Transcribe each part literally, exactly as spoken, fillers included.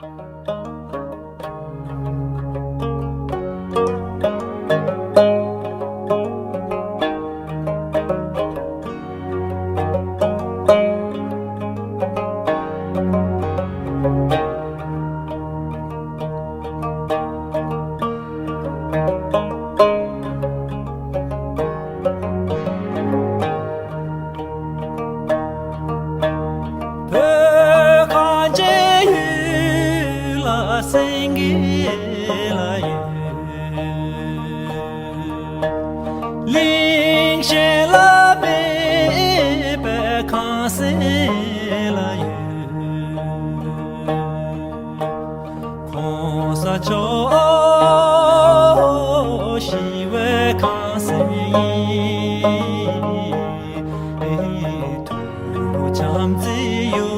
བོད་གངས་ཅན་ཡུལ་ལ་སེང་གེ་ལ་ཡོད། གླིང་གཞན་ལ་མེད་པའི་ཁང་སེང་ལ་ཡོད། གོང་ས་མཆོག་ཞི་བའི་ཁང་སེང་ཡིན། ཐུགས་བྱམས་བརྩེ་གཡུ་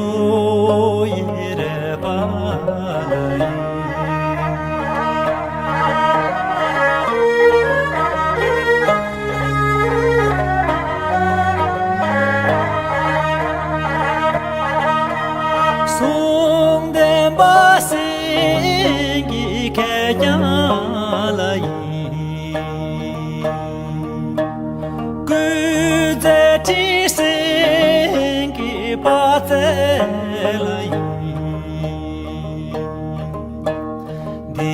ཡི་རལ་པ་ལ་ཡིན། གསུང་ལྡན་པ་སེང་གེ་གད་རྒྱངས་ལ་ཡིན། སྐུ་ཚེ་ཁྲི་སེང་གེ་དཔལ་རྩལ་ལ་ཡིན། འདི་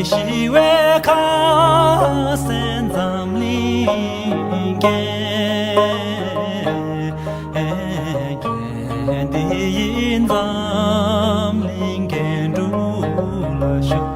ཞི་བའི་ཁང་སེང་འཛམ་གླིང་རྒྱན། འདི་ཡིས་འཛམ་གླིང་རྒྱན་དྲུག་ལ་བཞུགས།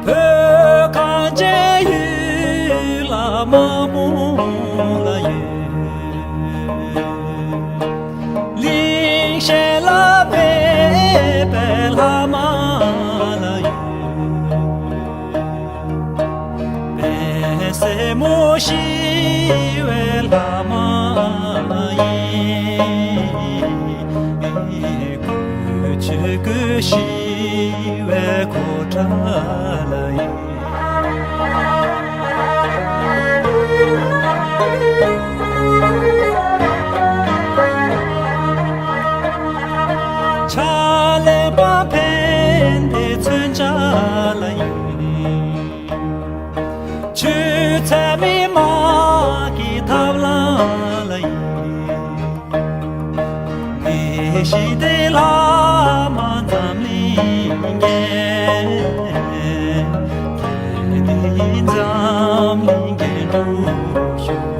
བོད་གངས་ཅན་ཡུལ་ལ་དམག་དཔུང་ལ་ཡོད། གླིང་གཞན་ལ་མེད་པའི་ལྷ་དམག་ལ་ཡོད། པད་སེར་མོ་ཞི་བའི་ལྷ་དམག་ཡིན། གུས་ཆོས་ཀྱི་ཞི་བའི་གོ་ཁྲ་ལ་ཡིན། ཕྱག་ལེན་པ་ཕན་བདེ་མཚོན་ཆ་ལ་ཡིན། ཆོས་ཚད་མེད་དམག་གི་ཐབས་ལམ་ལ་ཡིན། ངེས་ཤེས་ལྡན་ལྷ་དམག་འཛམ་གླིང་རྒྱན། འཛམ་གླིང་རྒྱན་དྲུག་བཞུགས།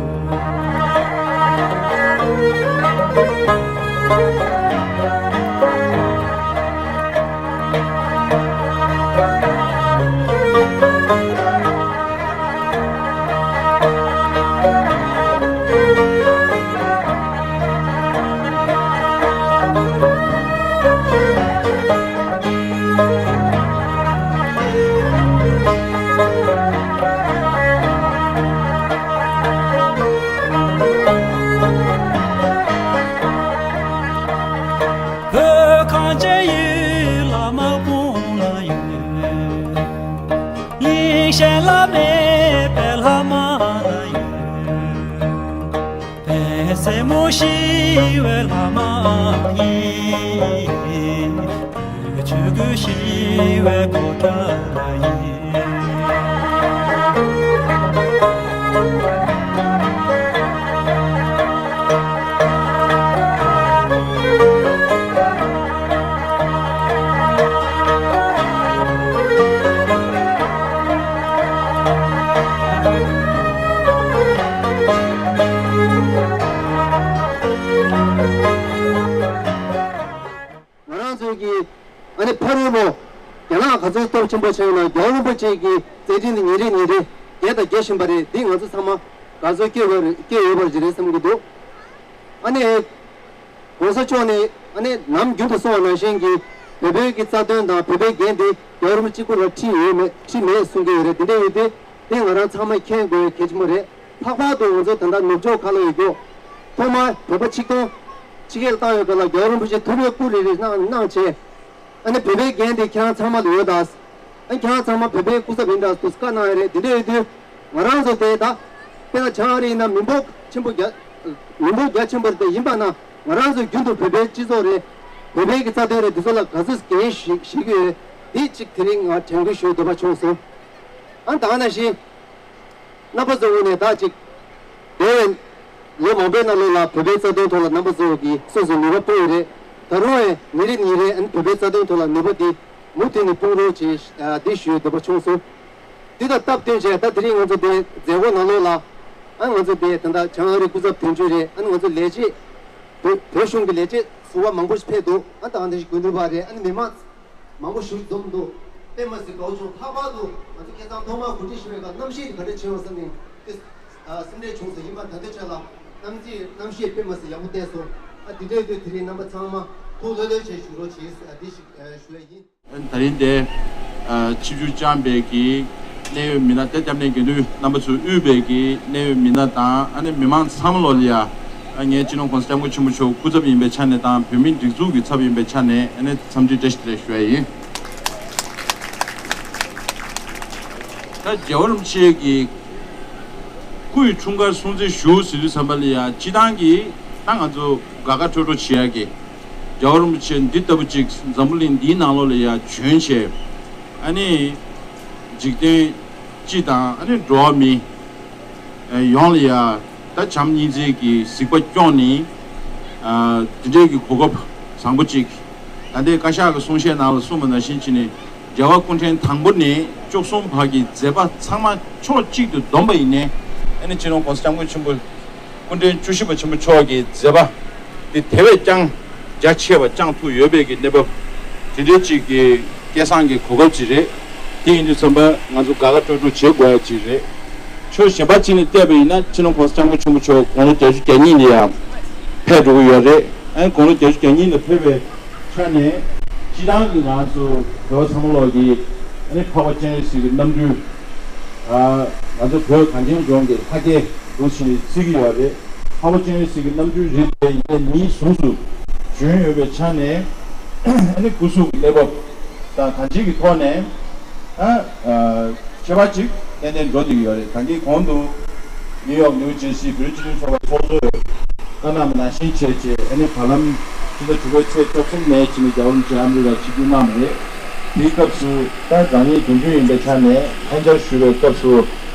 བོད་གངས་ཅན་ཡུལ་ལ་དམག་དཔུང་ལ་ཡོད། གླིང་གཞན་ལ་མེད་པའི་ལྷ་དམག་ལ་ཡོད། པད་སེར་མོ་ཞི་བའི་ལྷ་དམག་ཡིན། ཆོས་ཀྱི་ཞི་བའི་གོ་ཁྲ་ལ་ཡིན། ཨ་ནི་ཕ་རོལ་པོ་རྒྱ་ནག་ག་ཚོད་སྟོབས་ཆེན་པོ་ཆགས་ན་རྒྱལ་བ་རིན་པོ་ཆེ་གི་མཛད་འཕྲིན་དེ་ཉིན་རེ་ཉིན་རེ་རྒྱས་དང་རྒྱས་བཞིན་པ་རེད། འདི་ང་ཚོ་ཚང་མ་དགའ་ཚོར་སྐྱེ་དགོས་རེད། སྐྱེ་ཡོད་པ་ཞིག་རེད་བསམ་གྱི་འདུག་ཨ་ནི་༸གོང་ས་མཆོག་ནས་ཨ་ནི་ནམ་རྒྱུན་དུ་གསུངས་པ་ནང་བཞིན་གྱི་བོད་པའི་གི་རྩ་དོན་དང་བོད་པའི་འགན་དེ་རྒྱལ་བ་རིན་པོ་ཆེ་སྐུ་ལ་ཁྲིད་ཡོད་མེད་ཁྲིད་མེད་གསུང་གི་ཡོད་རེད། དེ་འདྲ་ཡོད་དུས་དེ་ང་རང་ཚང་མས་མཁྱེན་དགོས་གལ་ཆེན་པོ་རེད། ལྷག་པར་དུ་ང་ཚོ་ད་ལྟ་ནུབ་ཕྱོགས་ཁག་ལ་ཡོད་རྒྱུ་ཐོག་མར་བོད་པ་ཆིག་སྟོང་ཕྱི་རྒྱལ་བཏང་ཡོད་སྐབས་ལ་རྒྱལ་བ་རིན་པོ་ཆེ་ཐུགས་རེ་སྐུ་རེ་རེ་གནང་གནང་བྱས། ཨ་ནི་བོད་པའི་འགན་དེ་ཁྱེད་རང་ཚང་མ་ལ་ཡོད་ད། ཨ་ནི་ཁྱེད་རང་ཚང་མ་བོད་པའི་སྐུ་ཚབ་ཡིན་ད་དུས་བཀའ་གནང་ཡོད་རེད། དེ་འདྲ་ཡོད་དུས་ང་རང་ཚོ་དེ་ད་དཔེར་ན་བྱང་ཨ་རི་ཡིན་ན་མི་འབོར་ཆེན་པོ་རྒྱ་མི་འབོར་རྒྱ་ཆེན་པོ་དེ་ཡིན་པ་ན་ང་རང་ཚོ་རྒྱུན་དུ་བོད་པའི་སྤྱི་ཚོགས་རེད། བོད་པའི་གི་རྩ་དོན་རེད། དེ་ཚོ་ལ་ག་ཚོད་འགན་བཞེས་བཞེས་ཀྱི་ཡོད། འདི་གཅིག་དེ་རིང་ང་དྲན་སྐུལ་ཞུ་འདོད་པ་བྱུང་སོང་། ཨ་ནི་ད་ག་ནང་བཞིན། རྣམ་པ་ཚོའི་ངོས་ནས་ད་ཅིག་འདས་པའི་ལོ་མང་པོའི་ནང་ལོགས་ལ་བོད་པའི་རྩ་དོན་ཐོག་ལ་རྣམ་པ་ཚོ་གིས་སོ་སོའི་ནུས་པ་སྤུངས་ཡོད་རེད། ད་རུང་ཡང་ཉིན་རེ་ཉིན་རེ་ཨ་ནི་བོད་པའི་རྩ་དོན་ཐོག་ལ་ནུས་པ་འདི་མུ་མཐུད་ནས་སྤུངས་རོགས་བྱེད། ཨ་འདི་ཞུ་འདོད་པ་བྱུང་སོང་། འདི་དང་སྟབས་བསྟུན་བྱས་ད་དེ་རིང་ང་ཚོ་འདི་མཛད་སྒོ་ནང་ལོགས་ལ་ཨ་ང་ཚོ་འདི་ད་ལྟ་བྱང་ཨ་རི་སྐུ་ཚབ་དོན་གཅོད་རེད། ཨ་ནི་ང་ཚོ་ལས་བྱེད་བོད་བོད་གཞུང་གི་ལས་བྱེད་ཟུར་པ་མང་པོ་ཞིག་ཕེབས་འདུག་ཨ་ད་ཨ་འདི་ཞིག་དགོན་སྡེ་པ་རེད། ཨ་ནི་མི་མང་མང་པོ་ཞིག་འཛོམས་འདུག་དཔེ་མ་སྲིད་དགའ་བོ་བྱུང་། ལྷག་པར་དུ་ང་ཚོ་སྐལ་བཟང་ཐོག་མར་གོ་སྒྲིག་ཞུ་བའི་སྐབས་གནམ་གཤིས་ག་འདྲ་བྱུང་བ་བསམ་ནས་ཏེ་ཨ་སེམས་ཁྲལ་བྱུང་ཟེར། ཡིན་པ་ད་ལྟའི་ཆ་ལ་གནམ་གཤིས་གནམ་གཤིས་དཔེ་མ་སྲིད་ཡག་པོ་བསྟན་སོང་། ཨ་དེ་འདྲའི་དུས་དེ་རིང་རྣམ་པ་ཚང་མ་ཐུགས་ལྷོད་ལྷོད་བྱས་བཞུགས་རོགས་བྱེད་ཟེར་ཨ་འདི་ཞིག་ཨ་ཞུ་ཡ་ཡིན། ད་རིང་དེ་ཨ་ཆིབས་བསྒྱུར་བསྐྱངས་པའི་གི་གནད་ཡོད་མི་སྣ་དེ་སྐྱབས་གནས་དགེ་འདུན་རྣམ་པ་ཚོས་དབུས་པའི་གི་གནད་ཡོད་མི་སྣ་དང་ཨ་ནི་མི་མང་ཚང་མ་ལོ་ལ་ཡ། ཨ་ངའི་སྤྱི་ནོར་༸གོང་ས་༸སྐྱབས་མགོན་ཆེན་པོ་མཆོག་སྐུ་ཚབ་ཡིན་པའི་ཆ་ནས་དང་བོད་མིའི་སྒྲིག་འཛུགས་ཀྱི་ཚབ་ཡིན་པའི་ཆ་ནས་ཨ་ནི་འཚམས་འདྲི་བཀྲ་ཤིས་བདེ་ལེགས་ཞུ་ཡ་ཡིན། ད་རྒྱལ་བ་རིན་པོ་ཆེ་གི་སྐུའི་འཁྲུངས་སྐར་སྲུང་བརྩི་ཞུ་ཟེར་དུས་ཙམ་པ་ལ་ཡ་སྤྱི་བཏང་གི་ད་ང་ཚོ་དགའ་དགའ་སྤྲོ་སྤྲོ་བྱེད་ཡ་གི་རྒྱལ་བ་རིན་པོ་ཆེ་འདི་ལྟ་བུ་ཅིག་འཛམ་བུ་གླིང་འདིའི་ནང་ལོགས་ལ་ཡ་བྱོན་བྱས་ཨ་ནི་འཇིག་རྟེན་སྤྱི་དང་ཨ་ནི་འགྲོ་བ་མི། ཡོངས་ལ་ཡ་ད་བྱམས་སྙིང་རྗེ་གི་གཟིགས་པ་སྐྱོང་ནི། དེ་འདྲའི་གི་གོ་སྐབས་བཟང་པོ་ཅིག་ད་ལྟའི་བཀའ་ཤག་གི་གསུང་བཤད་ནང་ལ་གསུངས་པ་ནང་བཞིན་བྱས་ནས་རྒྱལ་བ་སྐུ་ཕྲེང་དང་པོ་ནས་བཅུ་གསུམ་བར་གྱི་མཛད་པ་ཚང་མ་ཕྱོགས་གཅིག་ཏུ་བསྡོམས་པ་ཡིན་ནའི་ཨ་ནི་སྤྱི་ནོར་༸གོང་ས་༸སྐྱབས་མགོན་ཆེན་པོ་སྐུ་ཕྲེང་བཅུ་བཞི་པ་ཆེན་པོ་མཆོག་གི་མཛད་པ་དེ་དེ་བས་ཀྱང་རྒྱ་ཆེ་བ་བསྐྱངས་ཐུབ་ཡོད་པའི་གི་གནས་བབ་དེ་འདྲའི་ཅིག་གི་སྐལ་བཟང་གི་གོ་སྐབས་ཅིག་རེད། དེ་ཡིན་དུས་ཙམ་པ་ང་ཚོ་དགའ་དགའ་སྤྲོ་སྤྲོ་བྱེད་དགོས་ཡ་ཅིག་རེད། ཕྱོགས་གཞན་པ་ཅིག་ནས་བལྟས་པ་ཡིན་ན་སྤྱི་ནོར་༸གོང་ས་༸སྐྱབས་མགོན་ཆེན་པོ་མཆོག་དགུང་ལོ་བརྒྱད་ཅུ་གྱ་གཉིས་ལ་ཡང་ཕེབས་འགྲོ་གི་ཡོད་རེད། ཨ་ནི་དགུང་ལོ་བརྒྱད་ཅུ་གྱ་གཉིས་ལ་ཕེབས་པའི་ཆ་ནས་སྤྱི་བཏང་གི་ང་ཚོ་བོད་པ་ཚང་མ་ལོག་གི་ཨ་ནི་འཕགས་པ་སྤྱན་རས་གཟིགས་ཀྱི་རྣམ་སྤྲུལ། ང་ཚོ་བོད་གངས་ཅན་ལྗོངས་ཀྱི་ལྷ་སྐལ་འདུག་ཕྱིན་ནས་བརྩི་གི་ཡོད་རེད། འཕགས་པ་སྤྱན་རས་གཟིགས་ཀྱི་རྣམ་སྤྲུལ་རིགས་དེ་ཡིན་ནས་ཉིད་ཟུངས་སུ་བྱོན་ཡོད་པའི་ཆ་ནས་ཨ་ནི་སྐུ་གཟུགས་ཀྱི་གནས་བབ་དང་གང་ཅིའི་གི་ཐོག་ནས་ཨ་ཁྱད་པར་ཅིག་ཏན་ཏན་འགྲོ་བསྡད་ཀྱི་ཡོད་རེད། ད་གིན་གོང་དུ་ནིའུ་ཡོག་ནིའུ་ཇར་སི་བོད་རིགས་སྤྱི་མཐུན་ཚོགས་པའི་ཚོགས་གཙོས་བཀའ་གནང་བ་ནང་བཞིན་བྱས་རྗེས་ཨ་ནི་བར་ལམ་ཕྱི་ཟླ་དྲུག་པའི་ཚེས་བཅུ་གསུམ་ནས་ཕྱིན་ནས་རྒྱལ་བ་རིན་པོ་ཆེ་ཨ་མི་རི་ཀར་ཆིབས་བསྒྱུར་གནང་བ་རེད། དེའི་སྐབས་སུ་ད་རང་ཉིད་དགེ་འདུན་ཡིན་པའི་ཆ་ནས་ལྷན་བཅར་ཞུ་བའི་སྐབས་སུ་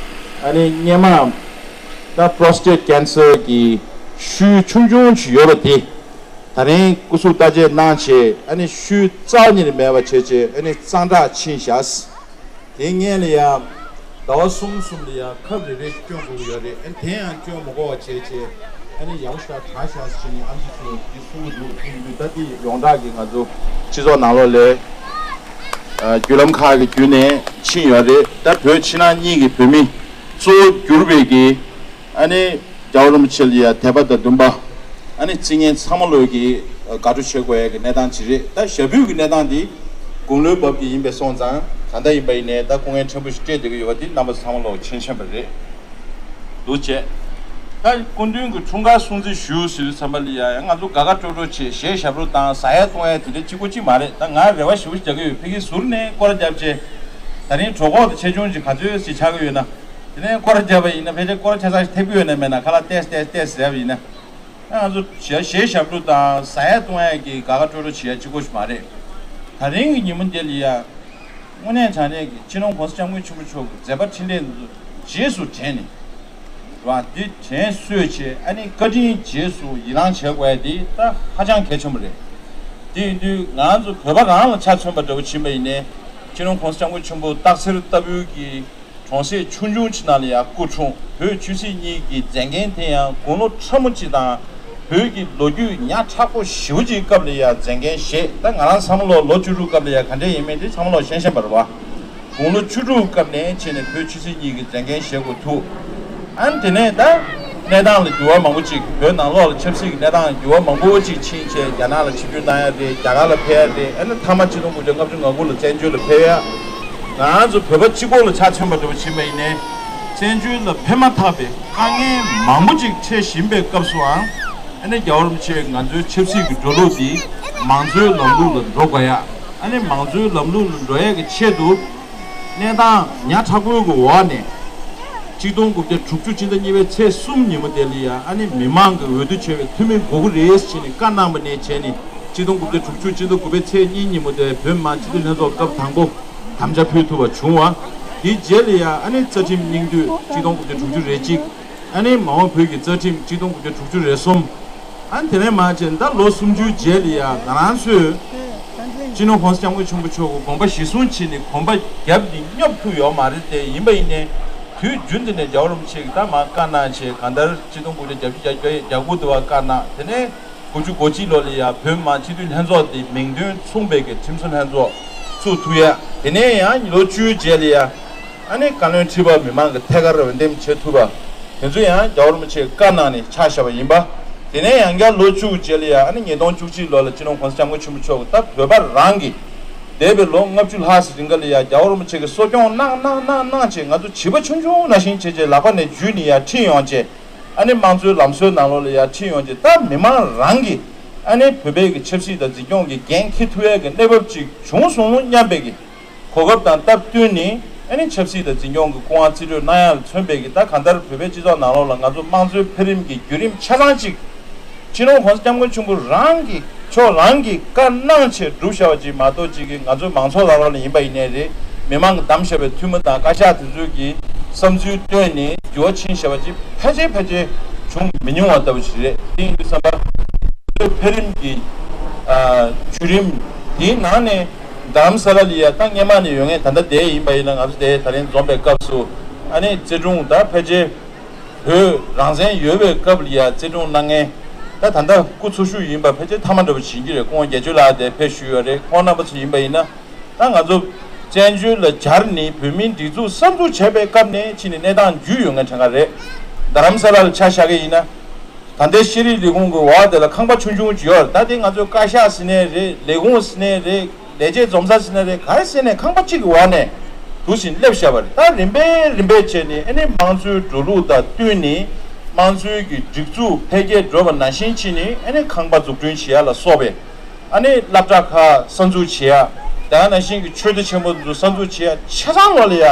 ཨ་ནི་སྔོན་མ་ད་prostate cancer་གི་ཤུལ་ཆུང་ཆུང་ཞིག་ཡོད་པ་དེ་ད་རིང་སྐུ་གཟུགས་བརྟག་དཔྱད་གནང་བྱས་ཨ་ནི་ཤུལ་རྩ་བ་ཉིད་ནས་མེད་པ་བྱས་རྗེས་ཨ་ནི་གཙང་དྲག་ཕྱིན་བཞག་དེ་སྔོན་ལ་ཡང་ཟླ་བ་གསུམ་གསུམ་ལ་ཡང་ཁབ་རེ་རེ་སྐྱོན་དགོས་ཀྱི་ཡོད་རེད། ཨ་ནི་དེ་ཡང་སྐྱོན་མ་དགོས་པ་བྱས་རྗེས་ཨ་ནི་ཡག་པོ་ཞེ་དྲག་དྲག་ཤག་ཟེར་ནས་ཨམ་ཆི་ཚོས་འདི་གསུང་གི་འདུག་དེ་ཡིན་དུས་ད་འདི་ཡོངས་གྲགས་ཀྱི་ང་ཚོ་སྤྱི་ཚོགས་ནང་ལོགས་ལ་བརྒྱུད་ལམ་ཁག་གི་བརྒྱུད་ནས་ཕྱིན་ཡོད་རེད། ད་བོད་ཕྱི་ནང་གཉིས་ཀྱི་བོད་མི་གཙོ་བོ་གྱུར་པའི་གི་ཨ་ནི་རྒྱལ་བ་རིན་པོ་ཆེ་ལ་ཡ་དད་པ་དང་འདུན་པ་ཨ་ནི་བརྩི་མཁན་ཚང་མ་ལོས་ཀྱི་དགའ་སྤྲོ་བྱེད་དགོས་ཡ་གི་གནས་སྟངས་ཅིག་རེད། ད་ཞབས་པུས་ཀྱི་གནས་སྟངས་འདི་དགུང་ལོའི་བབ་ཀྱི་ཡིན་པས་སོང་ཙང་གང་ལྟར་ཡིན་པ་ཡིན་ནའི་ད་སྐུ་ངལ་ཕྲན་བུ་ཞིག་སྤྲད་བསྡད་ཀྱི་ཡོད་པ་འདི་རྣམ་པ་ཚང་མ་ལོག་མཁྱེན་མཁྱེན་པ་རེད། འདུག་བྱས། ད་སྐུ་མདུན་གྱི་འཁྲུངས་སྐར་སྲུང་བརྩི་ཞུ་ཟེར་དུས་ཙམ་པ་ལ་ཡ་ང་ཚོ་དགའ་དགའ་སྤྲོ་སྤྲོ་བྱས་གཞས་ཞབས་བྲོ་དང་ཟ་ཡ་བཏུང་ཡ་དེ་འདྲ་གཅིག་པོ་གཅིག་མ་རེད། ད་ང་རེ་བ་ཞེ་པོ་ཞིག་རྒྱག་གི་ཡོད། ཕ་གིའི་ཟུར་ནས་སྐོར་ར་བརྒྱབ་བྱས་ད་རིང་གྲོད་ཁོག་དང་ཆེ་ཆུང་ཅིག་ག་ཚོད་ཅིག་ཆགས་ཀྱི་ཡོད་ན། དེ་ནས་སྐོར་ར་བརྒྱབ་པ་ཡིན་ན་ཕལ་ཆེར་སྐོར་ར་ཆ་ཚང་ཞིག་ཐེབས་ཀྱི་ཡོད་ན་མེད་ན་ཁ་ལག་ཏོག་ཙམ་ཏོག་ཙམ་ཏོག་ཙམ་བཟས་པ་ཡིན་ན། ང་ཚོ་གཞས་གཞས་ཞབས་བྲོ་དང་ཟ་ཡ་བཏུང་ཡ་གི་དགའ་དགའ་སྤྲོ་སྤྲོ་བྱེད་ཡ་གཅིག་པོ་ཞིག་མ་རེད། ད་རིང་གི་ཉིན་མོ་འདི་ལ་ཡ། དངོས་གནས་དྲང་གནས་ཀྱི་སྤྱི་ནོར་༸གོང་ས་༸སྐྱབས་མགོན་ཆེན་པོ་མཆོག་གི་མཛད་པ་འཕྲིན་ལས་འདི་ཚོ་རྗེས་སུ་དྲན་ནས། རེད་བ། འདི་དྲན་གསོས་བྱས་ཨ་ནི་བཀའ་དྲིན་རྗེས་སུ་ཡི་རང་བྱེད་དགོས་ཡ་འདི་ད་ཧ་ཅང་གལ་ཆེན་པོ་རེད། དེ་ཡིན་དུས་ང་ཚོ་བོད་པ་རང་ལ་ཆ་མཚོན་པ་འདྲ་བོ་ཕྱིན་པ་ཡིན་ནའི་སྤྱི་ནོར་༸གོང་ས་༸སྐྱབས་མགོན་ཆེན་པོ་སྟག་འཚེར་ལྟ་བུའི་གི་གྲོང་གསེབ་ཆུང་ཆུང་ཅིག་ནང་ལ་ཡང་སྐུ་འཁྲུངས། བོད་ཆོས་སྲིད་གཉིས་ཀྱི་མཛད་འགན་དེ་ཡང་དགུང་ལོ་ཕྲ་མོ་ཅིག་དང་ བོད་ཀྱི་ལོ་རྒྱུས་ཉག་ཕྲ་པོ་ཞེ་པོ་ཅིག་སྐབས་ལ་ཡ་མཛད་འགན་བཞེས། ད་ང་རང་བསམ་བློ་ལོ་བཅུ་དྲུག་སྐབས་ལ་ཡ་ག་འདྲས་ཡིན་མིན་དེ་བསམ་བློ་ཤེས་ཤེས་པ་རེད་བ། དགུང་ལོ་བཅུ་དྲུག་སྐབས་ནས་བྱས་ནས་བོད་ཆོས་སྲིད་གཉིས་ཀྱི་མཛད་འགན་བཞེས་དགོས་ཐུག་ཨ་ནི་དེ་ནས་ད་གནས་སྟངས་ལ་འགྱུར་བ་མང་པོ་ཅིག་བོད་ནང་ལོགས་ལ་ཆབ་སྲིད་ཀྱི་གནས་སྟངས་ལ་འགྱུར་བ་མང་པོ་ཅིག་ཕྱིན་བྱས་རྒྱ་ནག་ལ་ཆིབས་བསྒྱུར་གནང་ཡ་རེད། རྒྱ་གར་ལ་ཕེབས་ཡ་རེད། ཨ་ནི་མཐའ་མ་ཆིག་སྟོང་དགུ་བརྒྱ་ལྔ་བཅུ་ང་དགུ་ལ་བཙན་བྱོལ་ལ་ཕེབས་ཡ། ང་རང་ཚོ་བོད་པ་གཅིག་པོ་ལ་ཆ་མཚོན་པ་འདྲ་པོ་ཕྱིན་པ་ཡིན་ནའི། བཙན་བྱོལ་ལ་ཕེབས་མ་ཐག་པའི་དཀའ་ངལ་མང་པོ་ཅིག་འཕྲད་བཞིན་པའི་སྐབས་སུའང་། ཨ་ནི་རྒྱལ་བ་རིན་པོ་ཆེ་ང་ཚོའི་ཆབ་སྲིད་ཀྱི་འགྲོ་ལུགས་འདི་མང་གཙོའི་ལམ་ལུགས་ལ་འགྲོ་དགོས་ཡ། ཨ་ནི་མང་གཙོའི་ལམ་ལུགས་ལ་འགྲོ་ཡ་གི་ཆེད་དུ། གནས་སྟངས་ཉག་ཕྲ་པོའི་གི་འོག་ནས། ཆིག་སྟོང་དགུ་བརྒྱ་དྲུག་ཅུ་སྤྱི་ཟླ་གཉིས་པའི་ཚེས་གསུམ་ཉིན་མོ་དེ་ལ་ཡ་ཨ་ནི་མི་མང་གི་འོས་བསྡུ་བྱས་པའི་འཐུས་མི་དགོས་ཀྱི་རེད་ཟེར་ནས་བཀའ་གནང་བ་ནས་བྱས་ནས་ཆིག་སྟོང་དགུ་བརྒྱ་དྲུག་ཅུ་སྤྱི་ཟླ་དགུ་པའི་ཚེས་གཉིས་ཉིན་མོ་དེ་བོད་མི་མང་སྤྱི་འཐུས་ལྷན་ཚོགས་སྐབས་དང་པོ་དམ་བཅའ་ཕུལ་ཐུབ་པ་བྱུང་བ། དེའི་རྗེས་ལ་ཡ་ཨ་ནི་རྩ་ཁྲིམས་སྙིང་བསྡུས་ཆིག་སྟོང་དགུ་བརྒྱ་དྲུག་ཅུ་རེ་གཅིག་ཨ་ནི་མ་འོངས་བོད་ཀྱི་རྩ་ཁྲིམས་ཆིག་སྟོང་དགུ་བརྒྱ་དྲུག་ཅུ་རེ་གསུམ། ཨ་ནི་དེ་ནས་མར་བྱས་ད་ལོ་སུམ་ཅུའི་རྗེས་ལ་ཡ་ང་རང་ཚོས་སྤྱི་ནོར་༸གོང་ས་༸སྐྱབས་མགོན་ཆེན་པོ་མཆོག་གི་དགོངས་པ་གཞི་བཟུང་བྱས་ནས་གོམ་པ་བརྒྱབ་ནས་སྙོབ་ཐུབ་ཡོད་མ་རེད་དེ། ཡིན་པ་ཡིན་ནའི་དུས་རྒྱུན་དུ་ནས་རྒྱལ་བ་རིན་པོ་ཆེ་གིས་ད་མར་བཀའ་གནང་བྱས་གང་ལྟར་ཆིག་སྟོང་དགུ་བརྒྱ་བརྒྱད་ཅུ་གྱ་དགུ་དུ་བ་བཀའ་གནང་། དེ་ནས་དགུ་བཅུ་གོ་གཅིག་ལོ་ལ་ཡ་བོད་མི་མང་སྤྱི་འཐུས་ལྷན་ཚོགས་དེ་མིང་དོན་མཚུངས་པའི་གི་ཁྲིམས་བཟོ་ལྷན་ཚོགས་བཙུགས་ཐུབ་ཡ། དེ་ནས་ཡང་ལོ་བཅུའི་རྗེས་ལ་ཡ། ཨ་ནི་བཀའ་བློན་ཁྲི་པ་མི་མང་གི་ཐད་ཀར་འོས་འདེམས་བྱེད་ཐུབ་པ། དེ་ཚོ་ཡང་རྒྱལ་བ་རིན་པོ་ཆེས་བཀའ་གནང་ནས་ཆགས་བཞག་པ་ཡིན་པ། དེ་ནས་ཡང་བསྐྱར་ལོ་བཅུ་རྗེས་ལ་ཡང་ཨ་ནི་ཉིས་སྟོང་བཅུ་གཅིག་ལོ་ལ་སྤྱི་ནོར་༸གོང་ས་༸སྐྱབས་མགོན་ཆེན་པོ་མཆོག་གིས་ད་བོད་པ་རང་གི་འདས་པའི་ལོ་ལྔ་བཅུ་ལྷག་ཙམ་རིང་ག་ལ་ཡང་རྒྱལ་བ་རིན་པོ་ཆེ་གིས་གསོ་སྐྱོང་གནང་གནང་གནང་གནང་བྱས་ང་ཚོ་བྱིས་པ་ཆུང་ཆུང་ནང་བཞིན་བྱས་བྱས་ལག་པ་ནས་འཇུས་ནས་ཡར་ཁྲིད་ཡོང་བྱས། ཨ་ནི་དམངས་གཙོའི་ལམ་སྲོལ་ནང་ལོགས་ལ་ཡར་ཁྲིད་ཡོང་བྱས་ད་མི་མང་རང་གི་ཨ་ནི་བོད་པའི་གི་ཆབ་སྲིད་དང་འཛིན་སྐྱོང་གི་འགན་འཁྱེར་ཐུབ་ཡས་ཀྱི་གནས་བབ་ཅིག་བྱུང་སོང་སྙམ་པའི་གི་གོ་སྐབས་དང་སྟབས་བསྟུན་ནས་ཨ་ནི་ཆབ་སྲིད་དང་འཛིན་སྐྱོང་གི་སྐུ་དབང་རྩིས་སྤྲོད་གནང་ཡག་ལ་མཚོན་པའི་གི་ད་གང་ལྟར་བོད་པའི་སྤྱི་ཚོགས་ནང་ལོགས་ལ་ང་ཚོ་དམངས་གཙོའི་འཕེལ་རིམ་གྱི་བརྒྱུད་རིམ་ཆ་ཚང་གཅིག་སྤྱི་ནོར་༸གོང་ས་༸སྐྱབས་མགོན་ཆེན་པོ་རང་གིས་མཆོག་རང་གིས་བཀའ་གནང་བྱས་བསྒྲུབས་བཞག་པ་ཅིག་མ་གཏོགས་ཅིག་གི་ང་ཚོ་མང་ཚོགས་ལ་རོགས་ལ་ཡིན་པ་ཡིན་ནའི་རེད། མི་མང་གིས་བདམས་བཞག་པའི་འཐུས་མི་དང་བཀའ་ཤག་དེ་ཚོའི་གི་བསམ་ཚུལ་བཏོན་ནས་འགྱུར་བ་ཕྱིན་བཞག་པ་ཅིག་ཕལ་ཆེར་ཕལ་ཆེར་བྱུང་མི་མྱོང་བ་ལྟ་བུ་ཞིག་རེད། དེ་ཡིན་དུས་ཙམ་པ་འཕེལ་རིམ་གྱི་བརྒྱུད་རིམ་དེའི་ནང་ནས། རྡ་རམ་ས་ལ་ལ་ཡ་ད་སྔོན་མ་ནས་ཡོད་མཁན་ད་ལྟ་བསྡད་ཡིན་པ་ཡིན་ན་ང་ཚོ་དེ་ད་རིང་འཛོམས་པའི་སྐབས་སུ་ཨ་ནི་བརྩི་སྲུང་ད་ཕལ་ཆེར་བོད་རང་བཙན་ཡོད་པའི་སྐབས་ལ་ཡ་བརྩི་སྲུང་གནང་མཁན་ད་ད་ལྟ་སྐུ་འཚོ་བཞུགས་ཡིན་པ་ཕལ་ཆེར་ཐ་མ་འདྲ་པོ་བྱིན་གྱི་རེད། སྐུ་ངོ་བརྒྱད་ཅུ་ལགས་དེ་ཕེབས་བཞུགས་ཡོད་རེད། ཁོང་རྣམ་པ་ཚོ་ཡིན་པ་ཡིན་ན་ད་ང་ཚོ་བཙན་བྱོལ་ལ་གྱར་ནས་བོད་མིའི་སྒྲིག་འཛུགས་གསར་འཛུགས་བྱས་པའི་སྐབས་ནས་ཕྱིན་ནས་གནས་སྟངས་བརྒྱུད་ཡོད་མཁན་གྲངས་ཀ་རེད། རྡ་རམ་ས་ལ་ལ་ཆ་བཞག་གི་ཡིན་ན། ད་ལྟའི་ཤེས་རིག་ལས་ཁུངས་ཀྱི་འོག་དེ་ལ་ཁང་པ་ཆུང་ཆུང་ཅིག་ཡོད་རེད། ད་དེ་ང་ཚོའི་བཀའ་ཤག་ཟེར་ནའི་རེད། ལས་ཁུངས་ཟེར་ནའི་རེད། ལས་བྱེད་འཛོམས་ས་ཟེར་ནའི་རེད། ག་རེ་ཟེར་ནའི་ཁང་པ་གཅིག་གི་འོག་ནས་འདུག་སེ་སླེབས་བཞག་པ་རེད། ད་རིམ་པས་རིམ་པས་བྱས་ནས་ཨ་ནི་དམངས་གཙོའི་འགྲོ་ལུགས་དང་བསྟུན་ནས་དམངས་གཙོའི་གི་སྒྲིག་འཛུགས་འཕེལ་རྒྱས་འགྲོ་བ་ནང་བཞིན་བྱས་ནས་ཨ་ནི་ཁང་པ་འཛུགས་སྐྲུན་བྱེད་ཡ་ལ་སོགས་པའི་ཨ་ནི་སློབ་གྲྭ་ཁག་གསར་འཛུགས་བྱེད་ཡ། དེ་ནང་བཞིན་གྱི་ཆོས་སྡེ་ཆེན་པོ་ཚོ་གསར་འཛུགས་བྱེད་ཡ་ཆ་ཚང་ལོགས་ལ་ཡ་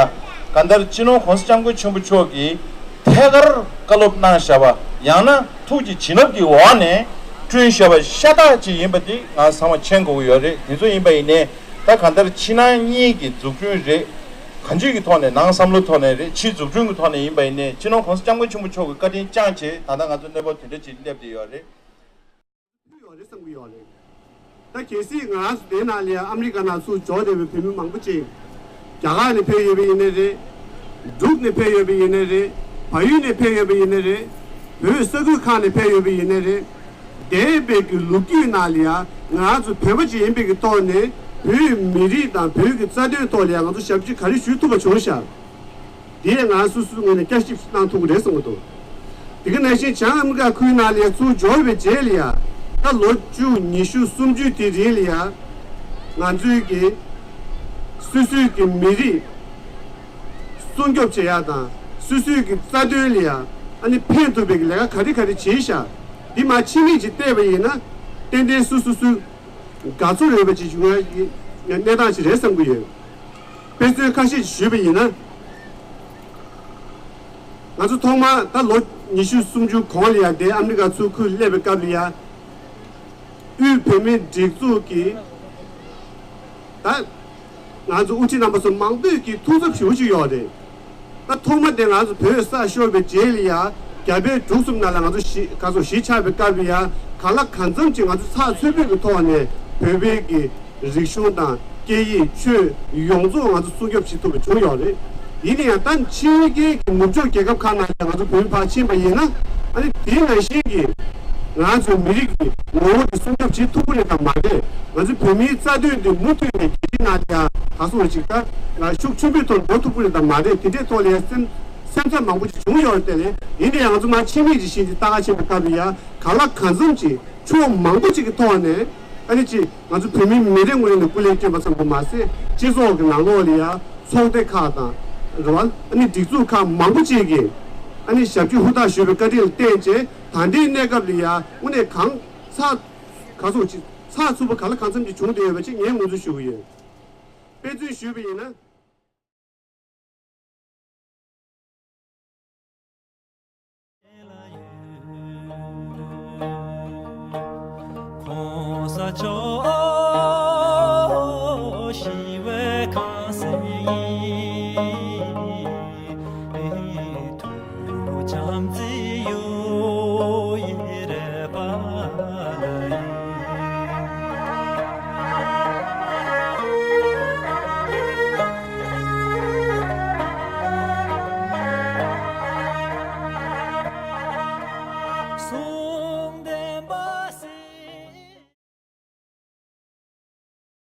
གང་ལྟར་སྤྱི་ནོར་༸གོང་ས་༸སྐྱབས་མགོན་ཆེན་པོ་མཆོག་གིས་ཐད་ཀར་བཀའ་སློབ་གནང་བཞག་པ་ཡང་ན་ཐུགས་ཀྱི་བྱིན་རླབས་ཀྱི་འོག་ནས་བསྐྲུན་བཞག་པ་ཤ་སྟག་ཅིག་ཡིན་པ་འདི་ང་ཚང་མ་མཁྱེན་དགོས་ཀྱི་ཡོད་རེད། དེ་ཚོ་ཡིན་པ་ཡིན་ནའི་ད་གང་ལྟར་ཕྱི་ནང་གཉིས་ཀྱི་འཛུགས་སྐྲུན་རེད། གང་ཅིའི་གི་ཐོག་ནས་ནང་བསམ་བློ་ཐོག་ནས་རེད། ཕྱིའི་འཛུགས་སྐྲུན་གྱི་ཐོག་ནས་ཡིན་པ་ཡིན་ནའི་སྤྱི་ནོར་༸གོང་ས་༸སྐྱབས་མགོན་ཆེན་པོ་མཆོག་གི་བཀའ་དྲིན་བསྐྱངས་བྱས་ད་ལྟ་ང་ཚོ་གནས་བབ་དེ་འདྲ་ཅིག་སླེབས་བསྡད་ཡོད་རེད། ཕུལ་ཡོད་རེད་བསམ་གྱི་ཡོད་རེད། ད་གལ་སྲིད་ང་རང་ཚོ་དེ་ནང་ལ་ཡང་ཨ་མི་རི་ཀ་ནང་ཚུར་འབྱོར་བསྡད་པའི་བོད་མི་མང་པོ་ཅིག་རྒྱ་གར་ནས་ཕེབས་ཡོད་པ་ཡིན་ནའི་རེད། འབྲུག་ནས་ཕེབས་ཡོད་པ་ཡིན་ནའི་རེད། བལ་ཡུལ་ནས་ཕེབས་ཡོད་པ་ཡིན་ནའི་རེད། བོད་ས་ཁུལ་ཁག་ནས་ཕེབས་ཡོད་པ་ཡིན་ནའི་རེད། འདས་པའི་གི་ལོ་རྒྱུས་ནང་ལ་ཡང་ང་རང་ཚོ་བོད་པ་ཅིག་ཡིན་པའི་གི་ཐོག་ནས་བོད་མི་རིགས་དང་བོད་ཀྱི་རྩ་དོན་ཐོག་ལ་ཡང་ང་ཚོ་ཞབས་ཕྱི་ག་རེ་ཞུ་ཐུབ་པ་བྱུང་ཤག་དེས་ང་སོ་སོའི་ངོས་ནས་བསྐྱར་ཞིབ་གནང་ཐུབ་ཀྱི་རེད་བསམ་གྱི་འདུག་དེ་ག་ནང་བཞིན་བྱང་ཨ་མི་རི་ཀ་ཁུལ་ནང་ལ་ཚུར་འབྱོར་བའི་རྗེས་ལ་ཡང་ད་ལོ་བཅུ་ཉི་ཤུ་སུམ་ཅུ་དེ་རིང་ལ་ཡང་ང་ཚོའི་གི་སོ་སོའི་གི་མི་རིགས་སྲུང་སྐྱོབ་བྱེད་ཡག་དང་སོ་སོའི་གི་རྩ་དོན་ལ་ཡང་ཨ་ནི་ཕན་ཐོགས་པའི་གི་ལས་ཀ་ག་རེ་ག་རེ་བྱས་ཤག་འདི་མར་ཕྱི་མིག་ཅིག་བལྟས་པ་ཡིན་ན་ཏན་ཏན་སོ་སོ་སོའི་དགའ་ཚོར་ཡོད་པ་ཅིག་བྱུང་ཡ་གནས་སྟངས་ཅིག་རེད་བསམ་གྱི་ཡོད། དཔེ་མཚོན་ཁ་ཤས་ཤིག་ཞུས་པ་ཡིན་ན། ང་ཚོ་ཐོག་མར་ད་ལོ་ཉི་ཤུ་སུམ་ཅུ་གོང་ལ་ཡ་དེ་ཨ་མི་རི་ཀ་ཚུར་ཁུར་སླེབས་པའི་སྐབས་ལ་ཡ། དབུས་བོད་མིའི་སྒྲིག་འཛུགས་ཀྱི་ད་ང་ཚོ་དབུ་ཁྲིད་རྣམ་པ་ཚོ་མང་པོས་ཀྱི་ཐུགས་འཚབ་ཞེ་པོ་ཅིག་ཡོད་རེད། ད་ཐོག་མ་དེ་ང་ཚོ་བོད་ས་ཤོར་བའི་རྗེས་ལ་ཡ་རྒྱ་བལ་འབྲུག་གསུམ་ནང་ལ་ང་ཚོ་གཞིས་ག་ཚོད་གཞིས་ཆགས་པའི་སྐབས་ལ་ཡ་གང་ལ་གང་འཚམ་ཅིག་ང་ཚོ་ཚགས་ཚུད་པོའི་གི་ཐོག་ནས་བོད་པའི་གི་རིག་གཞུང་དང་སྐད་ཡིག་ཆོས་ཡོངས་རྫོགས་ང་ཚོ་སྲུང་སྐྱོབ་བྱེད་ཐུབ་པ་བྱུང་ཡོད་རེད། ཡིན་ན་ཡང་ད་ཕྱི་རྒྱལ་གྱི་ནུབ་ཕྱོགས་རྒྱལ་ཁབ་ཁག་ནང་ལ་ང་ཚོ་བོད་མི་ཕར་ཕྱིན་པ་ཡིན་ན་ཨ་ནི་དེ་ནང་བཞིན་གྱི་ ང་ཚོའི་མི་རིགས་ཀྱི་ངོ་བོ་དེ་སྲུང་སྐྱོབ་བྱེད་ཐུབ་ཀྱི་རེད་དམ་མ་རེད། ང་ཚོའི་བོད་མིའི་རྩ་དོན་དེ་མུ་མཐུད་ནས་རྒྱལ་སྤྱིའི་ནང་དེ་ཡང་ག་སོང་ཅིག་ད་ཤུགས་ཆེན་པོའི་ཐོག་འགྲོ་ཐུབ་ཀྱི་རེད་དམ་མ་རེད། དེ་འདྲའི་ཐོག་ལ་ཡང་སེམས་སེམས་འཚབ་མང་པོ་ཅིག་བྱུང་ཡོད་རེད་དེ། ཡིན་ནའི་ང་ཚོ་མ་ཕྱི་མིག་ཅིག་བྱས་ཏེ་ལྟ་ག་ཕྱིན་པའི་སྐབས་ལ་ཡང་གང་ལ་གང་འཚམ་ཅིག་ཕྱོགས་མང་པོ་ཅིག་གི་ཐོག་ནས་ཨ་ནི་ཅིག་ང་ཚོ་བོད་མིའི་མི་རེ་ངོས་ནས་སྐུ་ལས་བསྐྱོན་པ་ཙམ་དུ་མ་ཟད། སྤྱི་ཚོགས་ཀྱི་ནང་ལོགས་ལ་ཡང་ཚོགས་སྡེ་ཁག་དང་རེད་བ། ཨ་ནི་སྒྲིག་འཛུགས་ཁག་མང་པོ་ཅིག་གིས་ཨ་ནི་ཞབས་ཕྱི་ཧུར་ཐག་ཞུས་པའི་བཀའ་དྲིན་ལ་བརྟེན་བྱས་ད་ལྟའི་གནས་སྐབས་ལ་ཡང་དངོས་གནས་གང་ཚགས་ག་སོང་ཅིག་ཚགས་ཚུད་པ་ག་ལ་གང་འཚམ་ཅིག་བྱུང་བསྡད་ཡོད་པ་ཅིག་ངས་ངོས་འཛིན་ཞུ་གི་ཡོད། དཔེ་མཚོན་ཞུས་པ་ཡིན་ན།